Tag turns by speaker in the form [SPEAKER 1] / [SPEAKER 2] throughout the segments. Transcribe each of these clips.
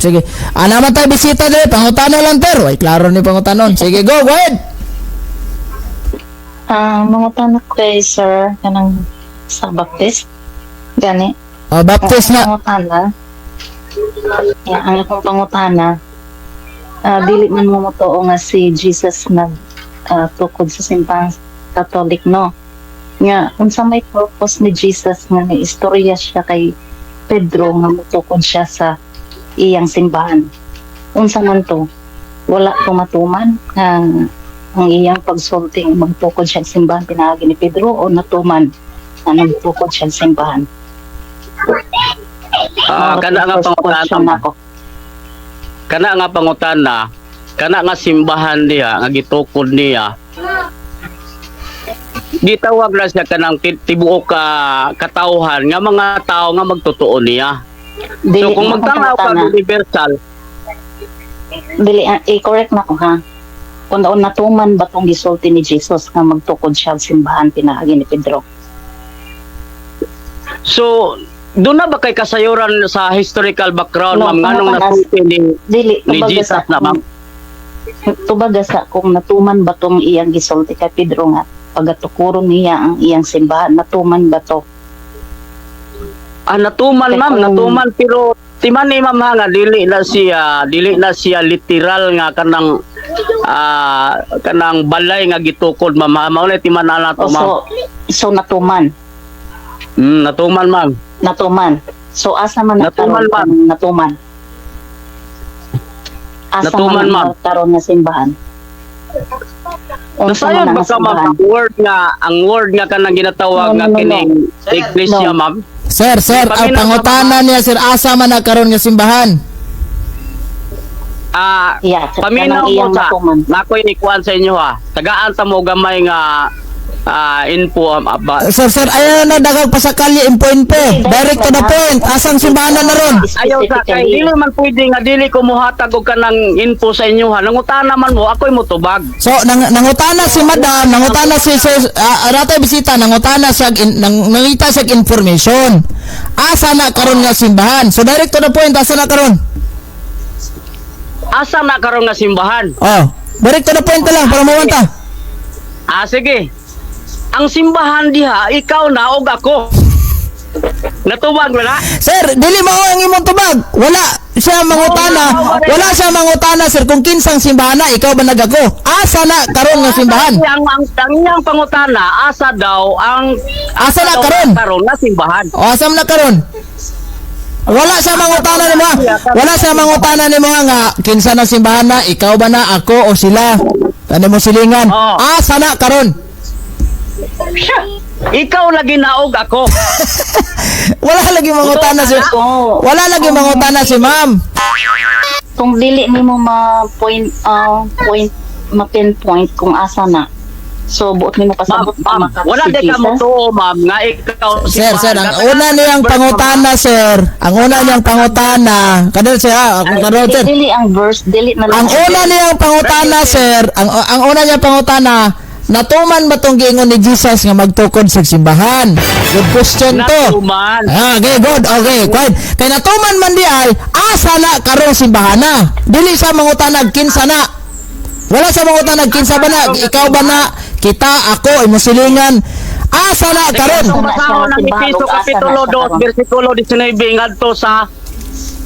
[SPEAKER 1] Sige. Ana man tayo bisita dire, pangutana lang ter. Way klaro ni pangutanon. Sige, go, go ahead.
[SPEAKER 2] Ah, mangutana ko kay sir kanang sa Baptist. Gani.
[SPEAKER 1] Oh, Baptist
[SPEAKER 2] Ang
[SPEAKER 1] na.
[SPEAKER 2] pangutana. Yeah, ang akong pangutana. Dili man mo motoo nga si Jesus nag tukod sa simbahang Catholic, no? Nga unsa may purpose ni Jesus nga ni istorya siya kay Pedro nga motukod siya sa iyang simbahan? Unsa man to? Wala to matuman nga ang iyang pagsulti nga magtukod siya sa simbahan pinaagi ni Pedro o natuman na nagtukod siya sa simbahan?
[SPEAKER 3] Ah,
[SPEAKER 2] Mao
[SPEAKER 3] kana
[SPEAKER 2] to
[SPEAKER 3] nga
[SPEAKER 2] first
[SPEAKER 3] pangutana,
[SPEAKER 2] question nako.
[SPEAKER 3] Kana nga pangutana, kana nga simbahan diha nga gitukod niya. Gitawag na siya kanang tibuok ka katawhan nga mga tao nga magtotoo niya.
[SPEAKER 2] Dili
[SPEAKER 3] So kung
[SPEAKER 2] na akong
[SPEAKER 3] magtanaw ka
[SPEAKER 2] pangutana.
[SPEAKER 3] universal,
[SPEAKER 2] Dili, i-correct na ko ha. Kung naon natuman ba tong gisulti ni Jesus nga magtukod siya sa simbahan pinaagi ni Pedro?
[SPEAKER 3] So doon na ba kay kasayuran sa historical background,
[SPEAKER 2] No,
[SPEAKER 3] ma'am, nganong
[SPEAKER 2] pangutana-
[SPEAKER 3] nasulti ni
[SPEAKER 2] Dili
[SPEAKER 3] ni
[SPEAKER 2] tubaga
[SPEAKER 3] Jesus
[SPEAKER 2] sa
[SPEAKER 3] na, ma'am?
[SPEAKER 2] Tubaga sa kung natuman ba tong iyang gisulti kay Pedro nga pagatukuron niya ang iyang simbahan, natuman ba to?
[SPEAKER 3] Ah, natuman,
[SPEAKER 2] Kay
[SPEAKER 3] ma'am, natuman, pero timan ni ma'am ha, nga dili na siya literal nga kanang kanang balay nga gitukod, ma'am ha. Mao na timan na nato,
[SPEAKER 2] O
[SPEAKER 3] ma'am.
[SPEAKER 2] so natuman,
[SPEAKER 3] Natuman, ma'am.
[SPEAKER 2] Natuman. So asa man na
[SPEAKER 3] Natuman,
[SPEAKER 2] karon
[SPEAKER 3] ma'am.
[SPEAKER 2] kung natuman? Asa
[SPEAKER 3] Natuman,
[SPEAKER 2] man
[SPEAKER 3] ma'am.
[SPEAKER 2] na karon nga simbahan? Unsa
[SPEAKER 3] Nasayon
[SPEAKER 2] man
[SPEAKER 3] ba
[SPEAKER 2] na nga
[SPEAKER 3] ka, ma'am,
[SPEAKER 2] simbahan?
[SPEAKER 3] ang word nga kanang ginatawag
[SPEAKER 2] No,
[SPEAKER 3] nga
[SPEAKER 2] no, no, no.
[SPEAKER 3] kining iglesia,
[SPEAKER 2] No.
[SPEAKER 3] ma'am?
[SPEAKER 1] Sir, sir, ang
[SPEAKER 3] Paminaw sa
[SPEAKER 1] pangutana niya sir, asa man na karon nga simbahan?
[SPEAKER 2] Yeah,
[SPEAKER 3] Paminaw
[SPEAKER 2] kanang
[SPEAKER 3] mo
[SPEAKER 2] iyang
[SPEAKER 3] sa
[SPEAKER 2] natuman.
[SPEAKER 3] nakoy ikuan sa inyo ha. Tagaan ta mo gamay nga info ba,
[SPEAKER 1] Sir, sir, ayaw na daghang pasakalye info-info. Direct to the point. Asang simbahan na ron?
[SPEAKER 3] Ayaw sa kay
[SPEAKER 2] Specifically.
[SPEAKER 3] dili man pwede nga dili ko mohatag og kanang info sa inyo ha. Nangutana man mo, ako'y motubag.
[SPEAKER 1] So, nangutana si madam, nangutana si sir, ratay bisita, nangutana siya, nangita siya information. Asa na karon nga simbahan? So, direct to the point, asa na karon?
[SPEAKER 3] Asa na karon nga simbahan?
[SPEAKER 1] Oh, direct to the point na lang para mawanta.
[SPEAKER 3] Ah, sige. Ang simbahan diha, ikaw na og ako. Natubag na na?
[SPEAKER 1] Sir, dili mao ang imong tubag. Wala siya mangutana, wala siya mangutana sir kung kinsang simbahan na, ikaw ba nagako? Asa na karon nga simbahan?
[SPEAKER 3] Ang iyang pangutana, asa daw ang
[SPEAKER 1] Asa na
[SPEAKER 3] daw
[SPEAKER 1] karon?
[SPEAKER 3] Karon nga simbahan.
[SPEAKER 1] O asa man na karon? Wala siya mangutana nimo. Wala siya mangutana nimo nga kinsa na simbahan na, ikaw ba na, ako o sila? Ano mo silingan?
[SPEAKER 3] Oo.
[SPEAKER 1] Asa na karon?
[SPEAKER 3] Ikaw lagi naog ako.
[SPEAKER 1] Wala lagi mangutana si
[SPEAKER 2] Oo.
[SPEAKER 1] Wala lagi mangutana si ma'am.
[SPEAKER 2] Kung dili nimo ma-point point ma-pinpoint kung asa na. So buot nimo
[SPEAKER 3] Ma'am,
[SPEAKER 2] pasabot
[SPEAKER 3] ma'am,
[SPEAKER 2] tama ka
[SPEAKER 3] wala
[SPEAKER 2] si
[SPEAKER 3] di ka
[SPEAKER 2] Jesus.
[SPEAKER 3] mo tuo, ma'am, nga ikaw
[SPEAKER 1] Sir, sir, ang
[SPEAKER 3] simbahan.
[SPEAKER 1] una niyang pangutana, sir. Ang una niyang pangutana, kadal sir, ako kadal sir.
[SPEAKER 2] Dili ang verse, dili na lang.
[SPEAKER 1] Ang una niyang pangutana, sir, ang una niyang pangutana, natuman ba tong giingon ni Jesus nga magtukod sa simbahan? Good question to.
[SPEAKER 3] Natuman.
[SPEAKER 1] Ah, okay, good. Okay, quiet. Kay natuman man di ay, asa na karong simbahan na? Dili sa mangutanag kinsa na. Wala sa mangutanag kinsa ba na? Ikaw ba na? Kita, ako, imo silingan. Asa na karon?
[SPEAKER 3] Kung basahon ang
[SPEAKER 2] Simbahan
[SPEAKER 3] Efeso
[SPEAKER 2] ug asa na
[SPEAKER 3] Kapitulo
[SPEAKER 2] siya
[SPEAKER 3] 2,
[SPEAKER 2] karon.
[SPEAKER 3] versikulo 19 ngadto sa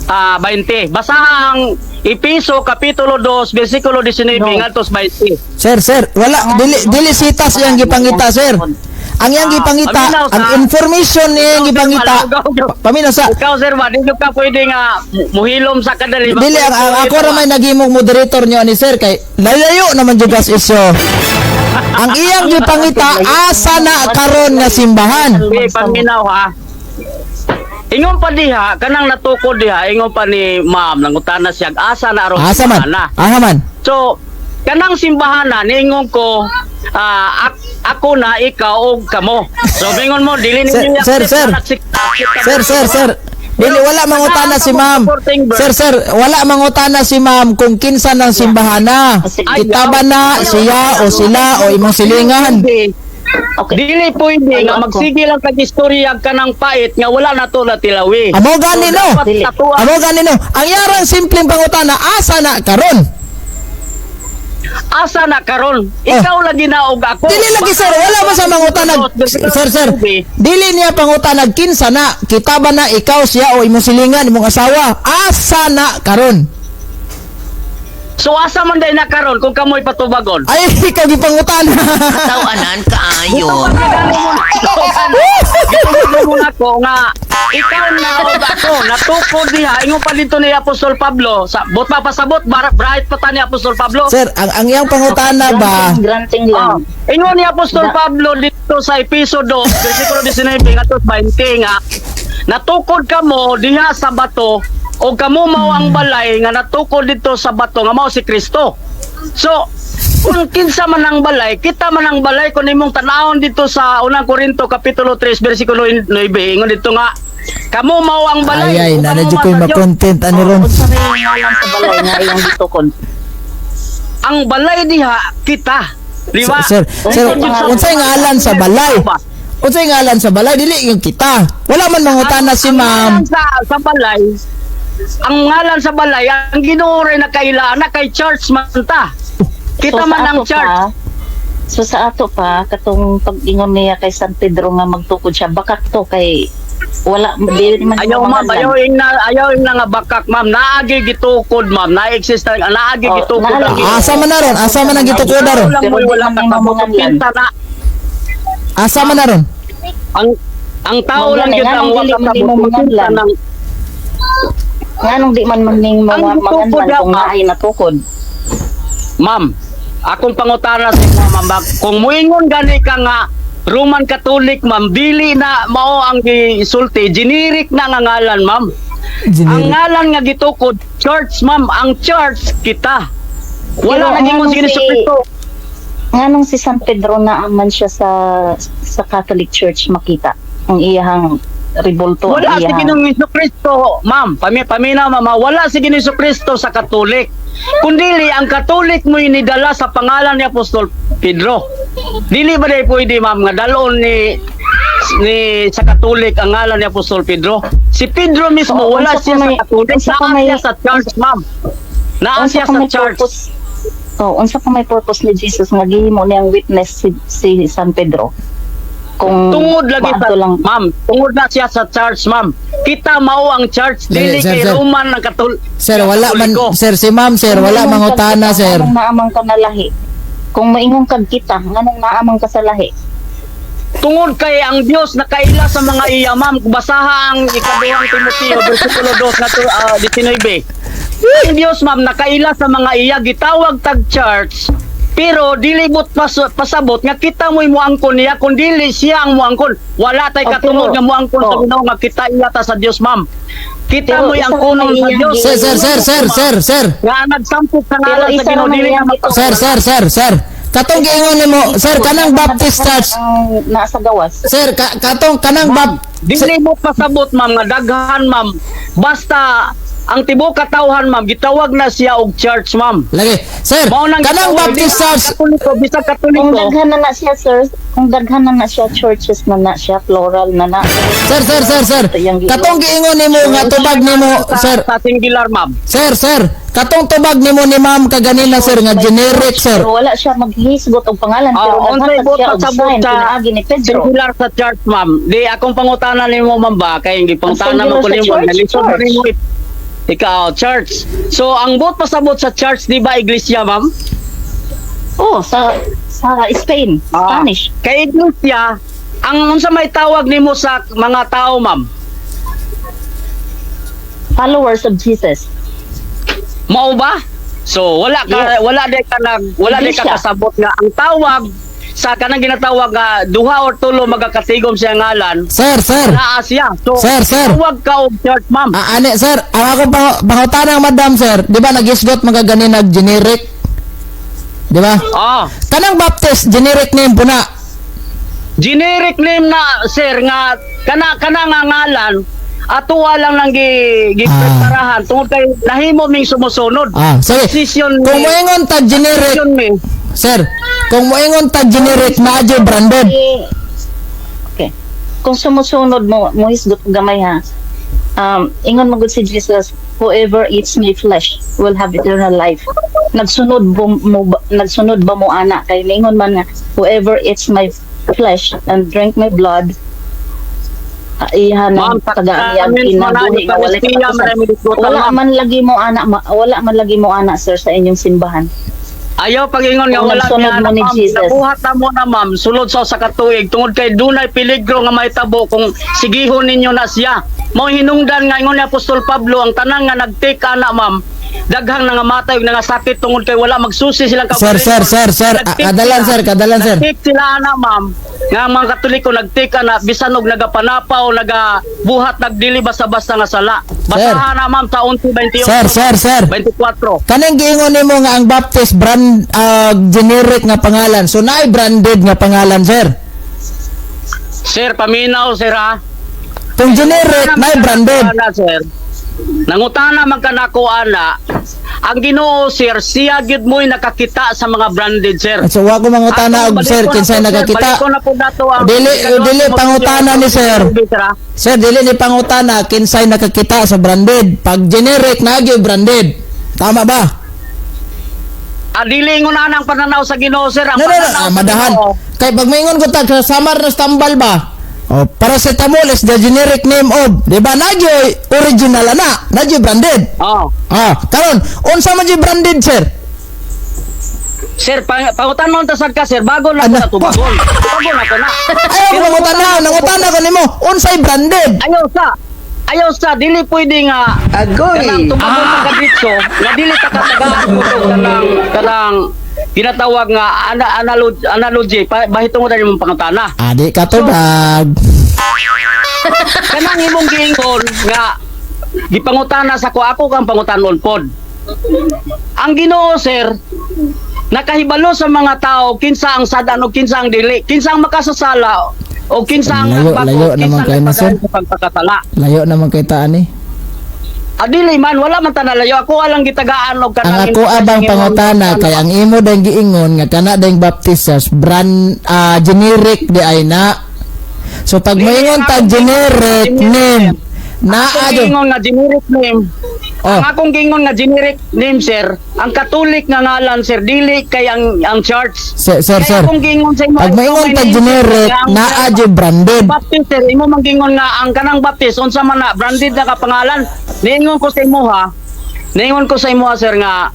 [SPEAKER 3] 20. Basaha ang Efeso Kapitulo 2, versikulo 19
[SPEAKER 2] No.
[SPEAKER 3] ngadto sa 20.
[SPEAKER 1] Sir, sir, wala dili dili sitas iyang gipangita, sir. Ang iyang gipangita,
[SPEAKER 3] Paminaw sa-
[SPEAKER 1] ang information niya iyang
[SPEAKER 3] Ikaw, sir,
[SPEAKER 1] gipangita.
[SPEAKER 3] wala,
[SPEAKER 1] Paminaw sa
[SPEAKER 3] Ikaw, sir, ba dili ka pwede nga muhilom sa kadali.
[SPEAKER 1] Dili ang ako ra may nagimong moderator niyo ani sir kay layo naman jud kas isyo. Ang iyang gipangita asa na karon nga simbahan.
[SPEAKER 3] Okay, paminaw ha. Ingon pa diha, kanang natukod diha, ingon pa ni ma'am, nangutana siya, asa na aron
[SPEAKER 1] Asa man?
[SPEAKER 3] simbahan na?
[SPEAKER 1] Asa man?
[SPEAKER 3] So, kanang simbahan na, niingon ko, ako na, ikaw, og kamo. So, bingon mo, dili
[SPEAKER 1] Sir,
[SPEAKER 3] ninyo
[SPEAKER 1] sir,
[SPEAKER 3] i-accept
[SPEAKER 1] sir.
[SPEAKER 3] na nagsik-
[SPEAKER 1] Sir, sir, sir. Dili wala mangutana si ma'am. Sir, sir, wala mangutana si ma'am kung kinsa ng simbahan na. Kita ba na siya o sila o imong silingan?
[SPEAKER 3] Hindi.
[SPEAKER 2] Okay.
[SPEAKER 3] Dili pwede
[SPEAKER 2] Ayo
[SPEAKER 3] nga
[SPEAKER 2] ako.
[SPEAKER 3] magsige lang kag istorya kanang pait nga wala na to natilawi.
[SPEAKER 1] Amo gani no.
[SPEAKER 3] Dapat
[SPEAKER 2] Dili.
[SPEAKER 1] Amo gani no. Ang yarang simpleng pangutana, asa na karon?
[SPEAKER 3] Asa na karon? Ikaw lagi na og ako.
[SPEAKER 1] Oh. Dili lagi, sir, wala man sa mangutanag. Sir, sir, dili niya pangutanag kinsa na, kita ba na, ikaw, siya o imong silingan, imong asawa? Asa na karon?
[SPEAKER 3] So asa man day na karon kung kamoy patubagon?
[SPEAKER 1] Ay, ikaw gipangutana.
[SPEAKER 4] Tawanan kaayo.
[SPEAKER 3] Gitungod mo na ko nga ikaw na og ako natukod diha ingon pa dito ni Apostol Pablo sa bot pa pasabot bright pa ta ni Apostol Pablo.
[SPEAKER 1] Sir, ang iyang pangutana ba?
[SPEAKER 2] Granting, granting
[SPEAKER 3] Ah,
[SPEAKER 2] lang.
[SPEAKER 3] ingon ni Apostol Pablo dito sa Episo 2 versikulo 19 ngadto 20 nga natukod kamo diha sa bato o kamo mao ang balay nga natukod dito sa bato nga mao si Kristo. So, kung kinsa man ang balay, kita man ang balay kung imong tanawon dito sa unang Korinto kapitulo 3 versikulo 9 ingon dito nga kamo mao ang balay.
[SPEAKER 1] Ay, ay,
[SPEAKER 3] ug kamo
[SPEAKER 1] nana jud ko'y
[SPEAKER 3] mao sa Dios.
[SPEAKER 1] ma-content ani ron.
[SPEAKER 2] Unsa may ngalan sa balay nga iyang gitukod?
[SPEAKER 3] Ang balay diha kita. Di ba?
[SPEAKER 1] Sir, sir, unsay ngalan sa balay? Unsay ngalan sa balay? Dili yung kita. Wala man mangutana si
[SPEAKER 3] Ang
[SPEAKER 1] ma'am.
[SPEAKER 3] ngalan sa balay, ang ngalan sa balay, ang Ginoo rin nakaila na kay church man ta. Kita
[SPEAKER 2] So,
[SPEAKER 3] man
[SPEAKER 2] sa
[SPEAKER 3] ang
[SPEAKER 2] ato
[SPEAKER 3] church.
[SPEAKER 2] pa, so sa ato pa katong pag-ingon niya kay San Pedro nga magtukod siya, bakak to kay wala dili man
[SPEAKER 3] Ayaw ma'am, ayaw ing na nga bakak ma'am. Naagi gitukod ma'am, na-exist na naagi
[SPEAKER 2] Oh,
[SPEAKER 3] gitukod ang
[SPEAKER 2] naala-
[SPEAKER 3] Ginoo.
[SPEAKER 1] Asa man na ron? Asa man ang gitukod na ron?
[SPEAKER 3] Lang
[SPEAKER 2] Pero
[SPEAKER 3] mo'y
[SPEAKER 2] di
[SPEAKER 3] wala
[SPEAKER 2] man may
[SPEAKER 3] katabot
[SPEAKER 2] mamanganlan.
[SPEAKER 3] kinsa na
[SPEAKER 1] Asa man na ron?
[SPEAKER 3] ang tao
[SPEAKER 2] Mao
[SPEAKER 3] lang
[SPEAKER 2] gani,
[SPEAKER 3] gyud ang
[SPEAKER 2] nganong
[SPEAKER 3] wala
[SPEAKER 2] dili man
[SPEAKER 3] katabot
[SPEAKER 2] nimo
[SPEAKER 3] kinsa
[SPEAKER 2] manganlan?
[SPEAKER 3] nang
[SPEAKER 2] Nganong di man man ning
[SPEAKER 3] Ang
[SPEAKER 2] mga
[SPEAKER 3] gitukod
[SPEAKER 2] manganlan kung
[SPEAKER 3] dapat.
[SPEAKER 2] naay natukod?
[SPEAKER 3] Ma'am, akong pangutana sa imo, ma'am, kung muingon gani ka nga Roman Catholic, ma'am, dili na mao ang gisulti, generic na nga ngalan, ma'am. Ang
[SPEAKER 1] Generic.
[SPEAKER 3] ngalan nga gitukod, church, ma'am, ang church kita. Wala
[SPEAKER 2] Pero
[SPEAKER 3] na gingon
[SPEAKER 2] anong
[SPEAKER 3] si Jesu Cristo.
[SPEAKER 2] Nganong si San Pedro naaman siya sa Catholic Church makita ang iyahang rebulto, ang
[SPEAKER 3] Wala si
[SPEAKER 2] iyahang
[SPEAKER 3] Ginoong Hesus Kristo, ma'am. Paminaw, ma'am, ha? Wala si Ginoong Hesus Kristo sa Katolik. Kundili ang Katolik mo inidala sa pangalan ni Apostol Pedro. Dili ba dahil pwede, ma'am, nga dalon ni sa Katolik ang ngalan ni Apostol Pedro? Si Pedro mismo
[SPEAKER 2] Oo,
[SPEAKER 3] wala
[SPEAKER 2] unsa
[SPEAKER 3] siya
[SPEAKER 2] pa
[SPEAKER 3] sa Katolik,
[SPEAKER 2] unsa pa
[SPEAKER 3] naa siya sa church, ma'am. Naa
[SPEAKER 2] unsa
[SPEAKER 3] siya
[SPEAKER 2] pa
[SPEAKER 3] sa
[SPEAKER 2] may
[SPEAKER 3] church.
[SPEAKER 2] purpose. Oh, unsa pa may purpose ni Jesus nga gihimo niyang witness si San Pedro? Kung
[SPEAKER 3] Tungod lagi sa
[SPEAKER 2] maadto lang
[SPEAKER 3] ma'am, tungod na siya sa church, ma'am. Kita mao ang church
[SPEAKER 1] Dili,
[SPEAKER 3] dili
[SPEAKER 1] sir,
[SPEAKER 3] kay
[SPEAKER 1] sir.
[SPEAKER 3] Roman ang Katolik.
[SPEAKER 1] Sir, wala man
[SPEAKER 3] Katoliko.
[SPEAKER 1] sir si ma'am sir,
[SPEAKER 2] Kung
[SPEAKER 1] wala
[SPEAKER 2] moingon kag
[SPEAKER 1] mangutana
[SPEAKER 2] kita,
[SPEAKER 1] sir.
[SPEAKER 2] nganong naamang ka na lahi? Kung moingon kag kita, nganong naamang ka sa lahi?
[SPEAKER 3] Tungod kay ang Dios nakaila sa mga iya, ma'am. Basaha ang ikaduhang Timoteo versikulo 2 ngadto 19. Ang Dios, ma'am, nakaila sa mga iya, gitawag tag church. Pero dili bot pasabot nga kita mo'y muangkon niya kun dili siya ang muangkon. Wala tay
[SPEAKER 2] Oh,
[SPEAKER 3] katungod
[SPEAKER 2] pero-
[SPEAKER 3] nga muangkon sa
[SPEAKER 2] oh.
[SPEAKER 3] Ginoo nga kita iya ta sa Dios, ma'am. Kita
[SPEAKER 2] Pero
[SPEAKER 3] mo'y
[SPEAKER 2] isa
[SPEAKER 3] angkonon
[SPEAKER 2] lang
[SPEAKER 3] sa
[SPEAKER 2] iyang
[SPEAKER 3] Dios.
[SPEAKER 1] Sir, sir, sir, sir, sir, sir.
[SPEAKER 3] Nga nagsampok sa
[SPEAKER 2] Pero
[SPEAKER 3] ngalan sa
[SPEAKER 2] isa
[SPEAKER 3] Ginoo
[SPEAKER 2] naman
[SPEAKER 3] dili
[SPEAKER 2] iyang
[SPEAKER 3] na
[SPEAKER 2] ito.
[SPEAKER 1] Sir, sir, sir, sir. Katong giingon nimo, sir, kanang Baptist Church.
[SPEAKER 2] Ang nasa gawas.
[SPEAKER 1] Sir, katong kanang bab
[SPEAKER 3] Dili mo pasabot ma'am nga daghan ma'am. Basta ang tibuok katawhan ma'am gitawag na siya og church ma'am.
[SPEAKER 1] Lagi. Sir,
[SPEAKER 3] Mao nang
[SPEAKER 1] kanang
[SPEAKER 3] gitawag,
[SPEAKER 1] Baptist
[SPEAKER 3] dili
[SPEAKER 1] Church.
[SPEAKER 3] Katoliko, bisag
[SPEAKER 2] Kung
[SPEAKER 3] Katoliko.
[SPEAKER 2] daghan na na siya, sir, kung daghan na na siya, churches na na siya, plural na na.
[SPEAKER 1] Sir, sir, sir, sir. Katong giingon nimo nga tubag nimo, sir.
[SPEAKER 3] Sa singular ma'am.
[SPEAKER 1] Sir, sir. Katong tubag nimo ni ma'am kaganina sir nga generic sir.
[SPEAKER 2] Pero wala siya maghisgot og pangalan, pero
[SPEAKER 3] Ah, unsay
[SPEAKER 2] naghatag
[SPEAKER 3] buot
[SPEAKER 2] siya og
[SPEAKER 3] pasabot
[SPEAKER 2] sign
[SPEAKER 3] sa
[SPEAKER 2] pinaagi ni Pedro.
[SPEAKER 3] singular sa church ma'am. Di akong pangutana nimo ma'am ba kay gipangutana
[SPEAKER 2] Ang
[SPEAKER 3] mo ko
[SPEAKER 2] singular sa
[SPEAKER 3] nimo
[SPEAKER 2] church,
[SPEAKER 3] nalisod
[SPEAKER 2] church.
[SPEAKER 3] nimo ikaw church. So ang buot pasabot sa church di ba iglesia ma'am?
[SPEAKER 2] Oh, sa Spain,
[SPEAKER 3] Ah.
[SPEAKER 2] Spanish.
[SPEAKER 3] Kay iglesia ang unsa may tawag nimo sa mga tao ma'am?
[SPEAKER 2] Followers of Jesus.
[SPEAKER 3] Mao ba? So wala ka
[SPEAKER 2] Yes.
[SPEAKER 3] wala di ka
[SPEAKER 2] Iglesia.
[SPEAKER 3] kasabot nga ang tawag sa kanang ginatawag nga duha or tulo magakatigom siya ngalan
[SPEAKER 1] Sir, sir.
[SPEAKER 3] naa siya. So
[SPEAKER 1] Sir, sir.
[SPEAKER 3] tawag ka og church ma'am.
[SPEAKER 1] Ah, ani sir, ang akong pangutana madam sir, di ba nagisgot mga ganin nag generic? Di ba?
[SPEAKER 3] Ah,
[SPEAKER 1] Kanang Baptist generic name po na.
[SPEAKER 3] Generic name na sir nga kana kana nga ngalan atuwa lang nang gipreparahan tungod kay nahimo ming sumusunod.
[SPEAKER 1] Ah, sorry.
[SPEAKER 3] Decision
[SPEAKER 1] Kung
[SPEAKER 3] ni
[SPEAKER 1] moingon tag generic,
[SPEAKER 3] decision mi.
[SPEAKER 1] sir, Kung moingon tag generic, naa jud branded.
[SPEAKER 2] Eh, okay. Kung sumusunod mo, mo hisgot gamay ha. Ingon magud si Jesus, "Whoever eats my flesh will have eternal life." Nagsunod ba mo ana kay ningon man nga whoever eats my flesh and drink my blood, iha
[SPEAKER 3] Ma'am,
[SPEAKER 2] nang tagaan niya ang
[SPEAKER 3] sacraments man na,
[SPEAKER 2] kinabuhi nga walay
[SPEAKER 3] Eucharistia,
[SPEAKER 2] katapusan.
[SPEAKER 3] man ay midisgutan,
[SPEAKER 2] Wala
[SPEAKER 3] ma'am.
[SPEAKER 2] man lagi mo ana, wala man lagi mo ana, sir, sa inyong simbahan.
[SPEAKER 3] Ayaw pag-ingon nga
[SPEAKER 2] Kung
[SPEAKER 3] wala
[SPEAKER 2] nagsunod
[SPEAKER 3] niya
[SPEAKER 2] mo
[SPEAKER 3] na,
[SPEAKER 2] ni
[SPEAKER 3] ma'am.
[SPEAKER 2] Jesus.
[SPEAKER 3] Nabuhat na mo na, ma'am, sulod sa katuig tungod kay dunay peligro nga mahitabo kung sigihon ninyo na siya. Mao hinungdan nga ingon ni Apostol Pablo, ang tanan nga nagtika na, ma'am, daghang nangamatay ug nangasakit tungod kay wala magsusi silang
[SPEAKER 1] Sir, sir, sir, sir, ah, kadalan, sir, kadalan, sir.
[SPEAKER 3] Nagtik sila ana, ma'am, nga ang mga Katoliko nagtika na bisan og nagapanapa o nagabuhat nagdili basta-basta nga sala. Basahan na, ma'am, sa 11:28.
[SPEAKER 1] Sir, sir, sir.
[SPEAKER 3] 24.
[SPEAKER 1] Kanang giingon nimo nga ang Baptist brand, generic nga pangalan. So naay branded nga pangalan, sir.
[SPEAKER 3] Sir, paminaw, sir, ha.
[SPEAKER 1] Kung generic, naay branded.
[SPEAKER 3] Ana, sir. Nangutana man kanako ana. Ang Ginoo, sir, siya gyud mo'y nakakita sa mga branded, sir.
[SPEAKER 1] So wa ko mangutana og
[SPEAKER 3] Atong
[SPEAKER 1] sir
[SPEAKER 3] balik ko na
[SPEAKER 1] kinsay
[SPEAKER 3] po, sir.
[SPEAKER 1] nakakita.
[SPEAKER 3] Balik ko na po dato ang
[SPEAKER 1] Dili dili pangutana ni sir.
[SPEAKER 3] Sir, ha?
[SPEAKER 1] Sir, dili ni pangutana kinsay nakakita sa branded. Pag generic na gyud branded. Tama ba?
[SPEAKER 3] Ah, dili ingon ana ang pananaw sa Ginoo, sir. Ang
[SPEAKER 1] No, no, no,
[SPEAKER 3] pananaw
[SPEAKER 1] ah,
[SPEAKER 3] sa
[SPEAKER 1] madahan.
[SPEAKER 3] Ginoo.
[SPEAKER 1] Kay pag maingon ko tag sa Samar na tambal ba? Oh, paracetamol is the generic name of, di ba? Nagyoy original na, nagyoy branded.
[SPEAKER 3] Oh.
[SPEAKER 1] Ah, karon unsa man jud branded, sir?
[SPEAKER 3] Sir, pangutanon ta sad ka, sir, bago na ko
[SPEAKER 1] Ano?
[SPEAKER 3] na tubagon. Bago na ko na.
[SPEAKER 1] Ayaw ko mangutana, nangutana ko nimo, unsay branded?
[SPEAKER 3] Ayaw sa. Ayaw sa dili pwede nga
[SPEAKER 4] Agoy.
[SPEAKER 3] kanang tubagon ta kaditso nga dili ta katagaan ko og kanang ginatawag nga analogy pa, bahitungod ani imong pangutana.
[SPEAKER 1] Adi ka tubag.
[SPEAKER 3] Kanang imong giingon nga gipangutana sa ko, ako kang pangutanon pod. Ang Ginoo, sir, nakahibalo sa mga tao kinsa ang sad-an o kinsa ang dili, kinsa ang makasasala o kinsa ang
[SPEAKER 1] Layo,
[SPEAKER 3] nagbago,
[SPEAKER 1] layo
[SPEAKER 3] kinsa
[SPEAKER 1] naman
[SPEAKER 3] ang
[SPEAKER 1] kayo na, sir.
[SPEAKER 3] nagpadayon sa pagpakasala.
[SPEAKER 1] Layo naman kay ta ani.
[SPEAKER 3] Adili man, wala man tanalayo. Ako alang gitagaan og
[SPEAKER 1] Ang
[SPEAKER 3] kanang
[SPEAKER 1] ako abang pangutana kay ang imo dang giingon nga kana dang Baptist sa brand, generic di ay na. So pag
[SPEAKER 3] Dili,
[SPEAKER 1] moingon
[SPEAKER 3] ang
[SPEAKER 1] tag
[SPEAKER 3] akong
[SPEAKER 1] generic
[SPEAKER 3] giingon,
[SPEAKER 1] name naa
[SPEAKER 3] Akong
[SPEAKER 1] jud.
[SPEAKER 3] giingon nga generic name.
[SPEAKER 1] Oh.
[SPEAKER 3] Ang akong giingon nga generic name, sir, ang Katolik nga ngalan, sir, dili kay ang church.
[SPEAKER 1] Sir, sir,
[SPEAKER 3] Kaya
[SPEAKER 1] sir.
[SPEAKER 3] akong giingon sa imo,
[SPEAKER 1] Pag
[SPEAKER 3] ikaw
[SPEAKER 1] moingon
[SPEAKER 3] may
[SPEAKER 1] tag
[SPEAKER 3] naisip
[SPEAKER 1] generic
[SPEAKER 3] nga ang
[SPEAKER 1] naa jud branded.
[SPEAKER 3] Baptist, sir, imo man giingon nga ang kanang Baptist unsa man na branded na ka pangalan. Niingon ko sa imo ha. Niingon ko sa imo ha, sir, nga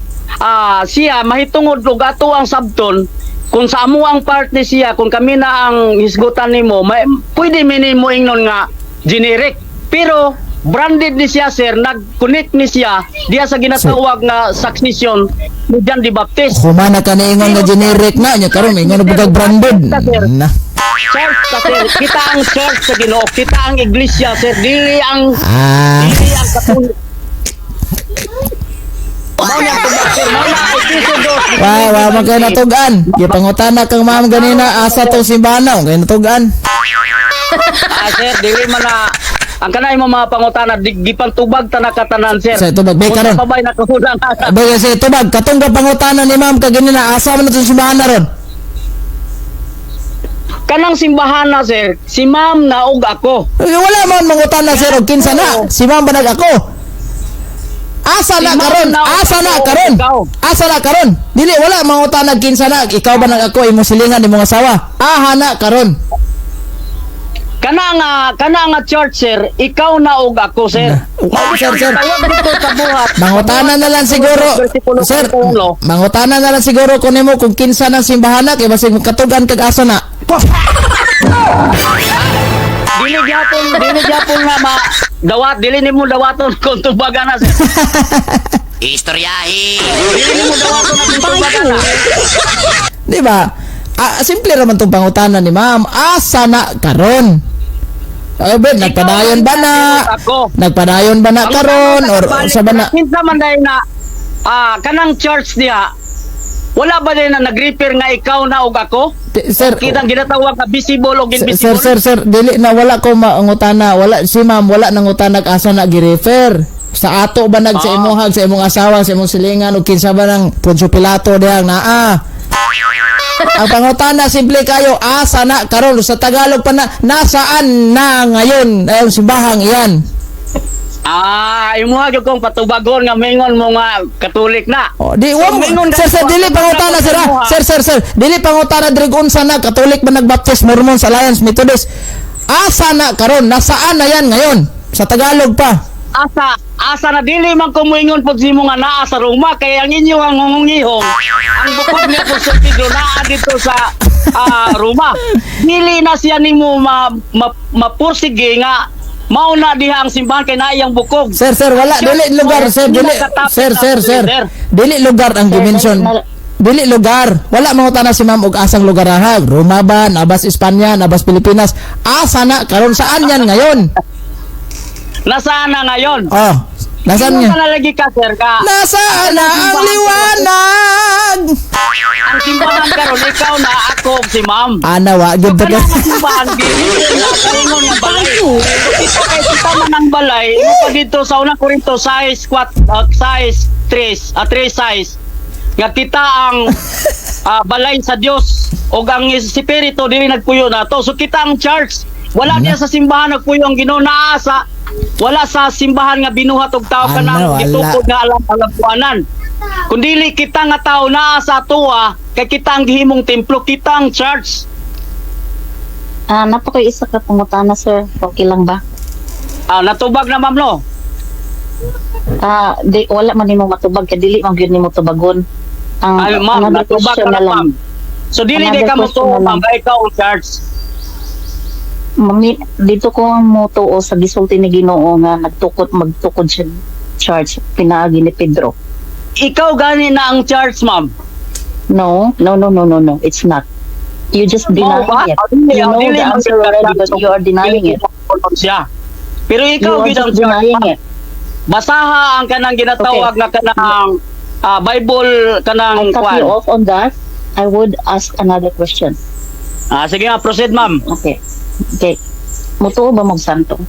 [SPEAKER 3] siya mahitungod og ato ang sabton kung sa amo ang part ni siya, kung kami na ang hisgutan nimo, may, pwede mi nimo ingnon nga generic, pero branded ni siya, sir, nag-connect ni siya diya sa ginatawag nga succession ni John the Baptist.
[SPEAKER 1] Humana ka niingon nga generic na nya karon ingon na bugag branded. Na.
[SPEAKER 3] Church ka, sir, kita ang church sa Ginoo, kita ang iglesia, sir, dili ang dili ang Katolik. Mao na tubag, sir, mao na Efeso 2.
[SPEAKER 1] Wa man kay natugan. Gipangutana kang ma'am ganina asa tong simbahan na kay natugan.
[SPEAKER 3] Ah, sir, dili man na ang kanay mo mga pangutana gipantubag ta na katanan, sir.
[SPEAKER 1] Sir, tubag, bay, karon.
[SPEAKER 3] Unsa pa ba'y nakahulang ana?
[SPEAKER 1] Bagay sa tubag katong ka pangutana ni ma'am kaganina asa man tong simbahan na ron.
[SPEAKER 3] Kanang simbahan na, sir, si ma'am na og ako.
[SPEAKER 1] Eh, wala man mangutana, sir, og kinsa na. Si ma'am ba nag ako? Asa
[SPEAKER 3] Si
[SPEAKER 1] na
[SPEAKER 3] ma'am
[SPEAKER 1] karon?
[SPEAKER 3] na og
[SPEAKER 1] Asa na
[SPEAKER 3] ako,
[SPEAKER 1] karon?
[SPEAKER 3] ikaw.
[SPEAKER 1] Asa na karon? Dili wala mangutana kinsa na, ikaw ba nag ako imong silingan imong asawa? Aha na karon.
[SPEAKER 3] Kana nga church, sir, ikaw na og ako, sir.
[SPEAKER 1] Oh, sir, sir.
[SPEAKER 3] Tawag dito sa buhat.
[SPEAKER 1] Mangutana na lang siguro.
[SPEAKER 3] Versikulo
[SPEAKER 1] Sir,
[SPEAKER 3] 41.
[SPEAKER 1] mangutana na lang siguro ko nimo kung kinsa ng simbahan na kay basig katugan kag asa na.
[SPEAKER 3] Dili gyapon nga ma dawat, dili nimo dawaton kung tubagan na, sir.
[SPEAKER 4] Istoryahe.
[SPEAKER 3] Dili nimo dawaton na kung tubagan na.
[SPEAKER 1] Di ba? Ah, simple ra man tong pangutana ni ma'am. Asa na karon? Ay, ben, nagpadayon ba na?
[SPEAKER 3] Ako.
[SPEAKER 1] Nagpadayon ba na karon or sa ba na?
[SPEAKER 3] Kinsa man dahil na kanang church niya, wala ba din na nag-repair nga ikaw na og ako?
[SPEAKER 1] Sir,
[SPEAKER 3] Kitang ginatawag nga visible og
[SPEAKER 1] sir,
[SPEAKER 3] invisible.
[SPEAKER 1] sir, sir, dili na wala ko maangutana, wala si ma'am wala nangutana asa na gi-refer. Sa ato ba nag sa imuhag, sa imong asawa, sa imong silingan o kinsa ba nang Poncio Pilato dihang naa. Ang pangutana simple kayo, asa na karon? Sa Tagalog pa na, nasaan na ngayon ay ang simbahang iyan?
[SPEAKER 3] Ah, imuha gyud kong patubagon nga mingon mo nga Katolik na.
[SPEAKER 1] Oh, di
[SPEAKER 3] So,
[SPEAKER 1] wa mo,
[SPEAKER 3] mingon
[SPEAKER 1] sir, sir,
[SPEAKER 3] dahil-
[SPEAKER 1] dili pangutana, sir, ah. Sir, sir, sir, dili pangutana diri kung unsa na Katolik ba, nagbaptist, Mormons, Alliance, Methodist. Asa na karon? Nasaan na yan ngayon? Sa Tagalog pa.
[SPEAKER 3] Asa asa na, dili man ko moingon pud nimo nga naa sa Roma kay ang inyo ang ngungihong ang bukod ni Apostol Pedro naa dito sa Roma. Dili na siya nimo ma, mapursige nga mao na diha ang simbahan kay naa iyang bukog.
[SPEAKER 1] Sir, sir, wala dili lugar, sir, dili, sir, sir, sir. Dili lugar ang
[SPEAKER 2] Sir,
[SPEAKER 1] dimension. Dili lugar. Wala mangutana si ma'am og asang lugar ha. Roma ba, nabas Espanya, nabas Pilipinas. Asa na karon, saan yan ngayon?
[SPEAKER 3] Nasaan na ngayon?
[SPEAKER 1] Oh, nasaan
[SPEAKER 3] Ingon
[SPEAKER 1] nga?
[SPEAKER 3] ka na lagi ka, sir, ka.
[SPEAKER 1] Nasaan na ang liwanag?
[SPEAKER 3] Ang simbahan karon ikaw na, ako ug si ma'am.
[SPEAKER 1] Ana wa gyud
[SPEAKER 3] Kana
[SPEAKER 1] ta.
[SPEAKER 3] nga simbahan ingon nga balay. Kita kay kita man ang balay, imo pa dito sa unang Korinto 6 4 6 3 3 6 nga kita ang balay sa Dios ug ang espiritu dili nagpuyo nato. So kita ang church. Wala niya sa simbahan nagpuyo ang Ginoo, naa sa wala sa simbahan nga binuhat og tao
[SPEAKER 1] Ano,
[SPEAKER 3] kanang
[SPEAKER 1] wala.
[SPEAKER 3] gitukod nga alam alampuanan. Kung dili kita nga tao naa sa atoa kay kita ang gihimong templo, kita ang church.
[SPEAKER 2] Ah, napaka isa ka pangutana, sir. Okay lang ba?
[SPEAKER 3] Ah, natubag na, ma'am, no?
[SPEAKER 2] Ah, di wala man nimo matubag kay dili man gyud nimo tubagon. Ang
[SPEAKER 3] Ay, ma'am,
[SPEAKER 2] another
[SPEAKER 3] natubag
[SPEAKER 2] question
[SPEAKER 3] ka
[SPEAKER 2] na
[SPEAKER 3] na,
[SPEAKER 2] lang.
[SPEAKER 3] ma'am. So dili di
[SPEAKER 2] Another
[SPEAKER 3] ka mo
[SPEAKER 2] question na
[SPEAKER 3] tuo, ma'am,
[SPEAKER 2] lang.
[SPEAKER 3] kay ikaw ang church.
[SPEAKER 2] Mami, dito ko mo tuo sa gisulti ni Ginoo nga nagtukod magtukod siya church pinaagi ni Pedro.
[SPEAKER 3] Ikaw gani na ang church, ma'am.
[SPEAKER 2] No, no, no, no, no, no. It's not. You just
[SPEAKER 3] Mao ba?
[SPEAKER 2] denying it.
[SPEAKER 3] Dili,
[SPEAKER 2] You know
[SPEAKER 3] dili
[SPEAKER 2] the
[SPEAKER 3] man
[SPEAKER 2] answer
[SPEAKER 3] siya
[SPEAKER 2] already, but
[SPEAKER 3] church.
[SPEAKER 2] you are denying
[SPEAKER 3] Dili
[SPEAKER 2] it.
[SPEAKER 3] mo siya. Pero
[SPEAKER 2] You
[SPEAKER 3] ikaw
[SPEAKER 2] are
[SPEAKER 3] gid ang
[SPEAKER 2] just
[SPEAKER 3] church,
[SPEAKER 2] denying
[SPEAKER 3] ma'am.
[SPEAKER 2] it.
[SPEAKER 3] Basaha ang kanang ginatawag nga kanang Bible kanang
[SPEAKER 2] I cut
[SPEAKER 3] kwan.
[SPEAKER 2] you off on that. I would ask another question.
[SPEAKER 3] Ah, sige nga, proceed, ma'am.
[SPEAKER 2] Okay. Okay. Mutuo ba mog santo?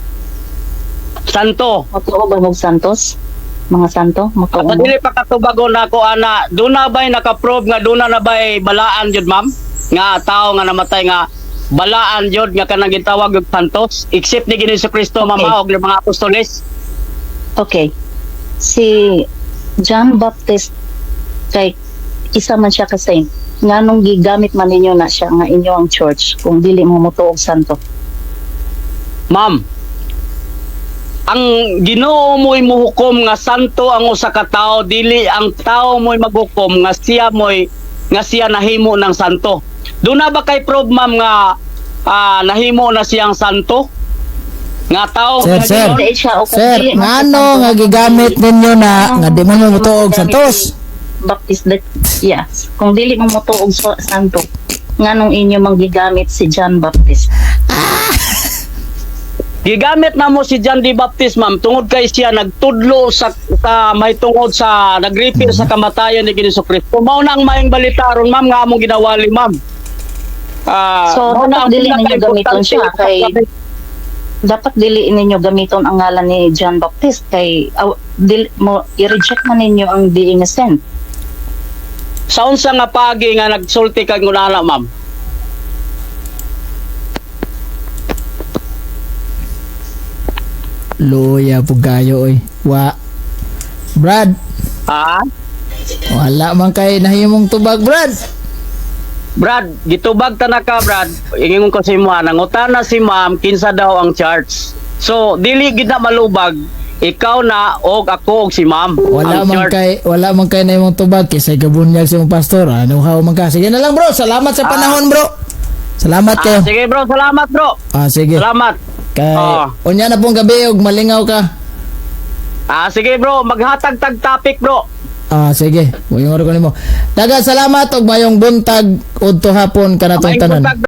[SPEAKER 3] Santo.
[SPEAKER 2] Mutuo ba mog santos? Mga santo? Mutuo
[SPEAKER 3] At
[SPEAKER 2] mo?
[SPEAKER 3] dili pa katubagon nako ana, duna ba'y naka-prove nga duna na ba'y balaan jud, ma'am? Nga tao nga namatay nga balaan jud nga kanang gitawag og santos except ni Ginoong Kristo,
[SPEAKER 2] Okay.
[SPEAKER 3] mama, og mga apostoles.
[SPEAKER 2] Okay. Si John Baptist kay isa man siya ka saint. Nganong gigamit man ninyo na siya nga inyo ang church kung dili mo mutuo og santo?
[SPEAKER 3] Ma'am, ang Ginoo mo'y muhukom nga santo ang usa ka tawo, dili ang tao mo'y maghukom nga siya mo'y nga siya nahimo ng santo. Duna ba kay prove, ma'am, nga nahimo na siyang santo? Nga tao
[SPEAKER 1] Sir,
[SPEAKER 3] nga
[SPEAKER 1] sir.
[SPEAKER 3] Ginoo?
[SPEAKER 2] Dili siya o kung
[SPEAKER 1] Sir,
[SPEAKER 2] dili man siya
[SPEAKER 1] ngano
[SPEAKER 2] santo,
[SPEAKER 1] nga gigamit ninyo na nga di man mo mutuo og santos?
[SPEAKER 2] Baptist that, yes. Kung dili mo mutuo og santo, nganong inyo mang gigamit si John Baptist?
[SPEAKER 3] Gigamit na mo si John the Baptist, ma'am, tungod kay siya nagtudlo sa may tungod sa nagripir sa kamatayan ni Ginoong Kristo. Mao na ang maayong balita aron, ma'am, nga among ginawali, ma'am.
[SPEAKER 2] So,
[SPEAKER 3] Mao na
[SPEAKER 2] dapat
[SPEAKER 3] ang
[SPEAKER 2] dili ninyo gamiton
[SPEAKER 3] pinaka-importante
[SPEAKER 2] siya kay dapat dili ninyo gamiton ang ngalan ni John Baptist kay dili mo i-reject man ninyo ang being a saint.
[SPEAKER 3] Sa unsa nga paagi nga nagsulti kag ngunana, ma'am?
[SPEAKER 1] Luya pugayo oy. Wa. Brad,
[SPEAKER 3] Ah,
[SPEAKER 1] wala man kay nahimong tubag, Brad.
[SPEAKER 3] Brad, gitubag ta na ka, Brad. Ingon ko si mo, nangutana si ma'am kinsa daw ang church. So, dili gid na malubag ikaw na og ako og si ma'am.
[SPEAKER 1] Wala
[SPEAKER 3] ang
[SPEAKER 1] man
[SPEAKER 3] church.
[SPEAKER 1] kay wala man kay nahimong tubag kaysa gabunyag sa imong pastor. Ano haw man ka. Sige na lang, bro. Salamat sa panahon, bro. Salamat kayo.
[SPEAKER 3] Sige, bro, salamat, bro.
[SPEAKER 1] Ah, sige.
[SPEAKER 3] Salamat.
[SPEAKER 1] Kay unya na pong gabi og malingaw ka.
[SPEAKER 3] Ah, sige, bro, maghatag tag topic, bro.
[SPEAKER 1] Ah, sige. Moingon ko nimo. Daghang salamat og mayong buntag udto hapon kanatong
[SPEAKER 3] Maayong
[SPEAKER 1] tanan.
[SPEAKER 3] buntag.